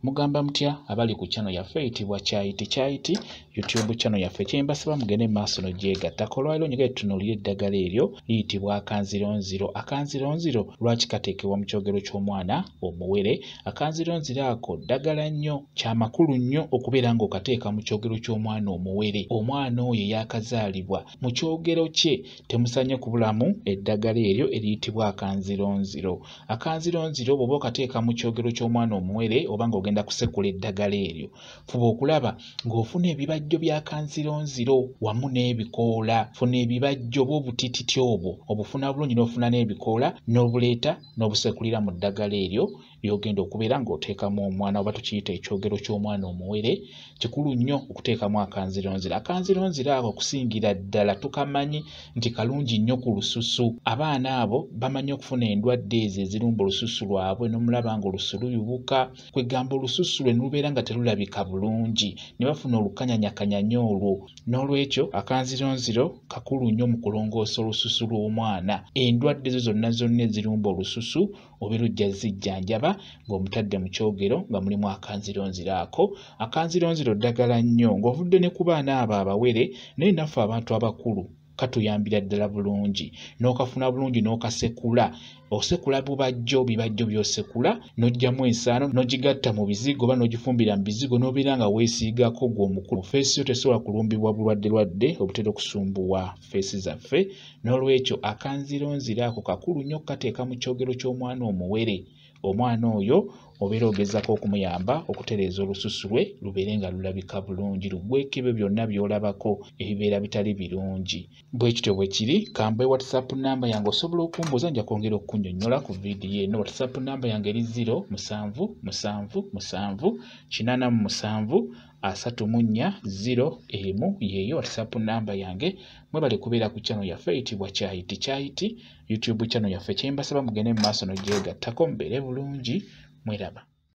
Mugamba mutya abali ku channel yaffe eyitibwa Kyayiti Kyayiti YouTube channel yaffe? Kyembasaba mugende mu maaso n'ogyegattako. Olwaleero njagala tutunuulire eddagala eryo liyitibwa akanzironziro. Akanzironziro lwaki kateekebwa mu kyogero ky'omwana omuwere? Akanzironziro ako ddagala nnyo, kyamakulu nnyo okubeera ng'okateeka mu kyogero ky'omwana omuwere. Omwana oyo eyaakazaalibwa mu kyogero kye temusaanye kubulamu eddagala eryo eriyitibwa akanzironziro. Akanzironziro bw'oba okateeka mu kyogero ky'omwana omuwere oba ng'ogenda kusekula eddagala eryo, fuba okulaba ng'ofuna ebibajjo by'akanzironziro wamu n'ebikoola. Funa ebibajjo oba obutititi obwo obufuna bulungi n'ofuna n'ebikoola n'obuleeta n'obusekulira mu ddagala eryo ly'ogenda okubeera ng'oteekamu omwana, oba tukiyita ekyogero ky'omwana omuwere. Kikulu nnyo okuteekamu akanzironziro. Akanzironziro ako okusingira ddala tukamanyi nti kalungi nnyo ku lususu. Abaana abo bamanyi okufuna endwadde ezo ezirumba olususu lwabwe, n'omulaba ng'olususu luyubuka, kwegamba olususu lwe ne lubeera nga terulabika bulungi, ne bafuna olukanyanyakanyanya olwo. N'olwekyo akanzironziro kakulu nnyo mu kulongoosa olususu lw'omwana. Endwadde ezo zonna zonna ezirumba olususu obeera ojja zijjanjaba ng'omutadde mu kyogero nga mulimu akanzironziro ako. Akanzironziro ddagala nnyo ng'ovudde ne ku baana abo abawere, naye naffe abantu abakulu katuyambira ddala bulungi. N'okafuna bulungi n'okasekula, osekula bubajjo, bibajjo by'osekula n'oggyamu ensaano n'ogigatta mu bizigo oba n'ogifumbira mu bizigo n'obeera nga weesiigako ggwe omukulu. Feesi yo tesobola kulumbibwa bulwadde lwadde obutera okusumbuwa feesi zaffe. N'olwekyo akanzironziro ako kakulu nnyo okukateeka mu kyogero ky'omwana omuwere. Omwana oyo obeera ogezaako okumuyamba okutereeza olususu lwe lubeere nga lulabika bulungi, luggweko ebyo byonna by'olabako ebibeera bitali birungi. Bwe kityo bwe kiri. Kambe WhatsApp namba yange osobola okumbuuza, nja kwongera okukunnyonnyola ku vidiyo eno. WhatsApp namba yange eri 0 7 7 7 87 34 0 1, yeeyo WhatsApp namba yange. Mwebale kubeera ku channel yaffe eyitibwa Kyayiti Kyayiti YouTube channel yaffe. Kyembasaba mugende mu maaso n'ogyegattako, mubeere bulungi, mweraba.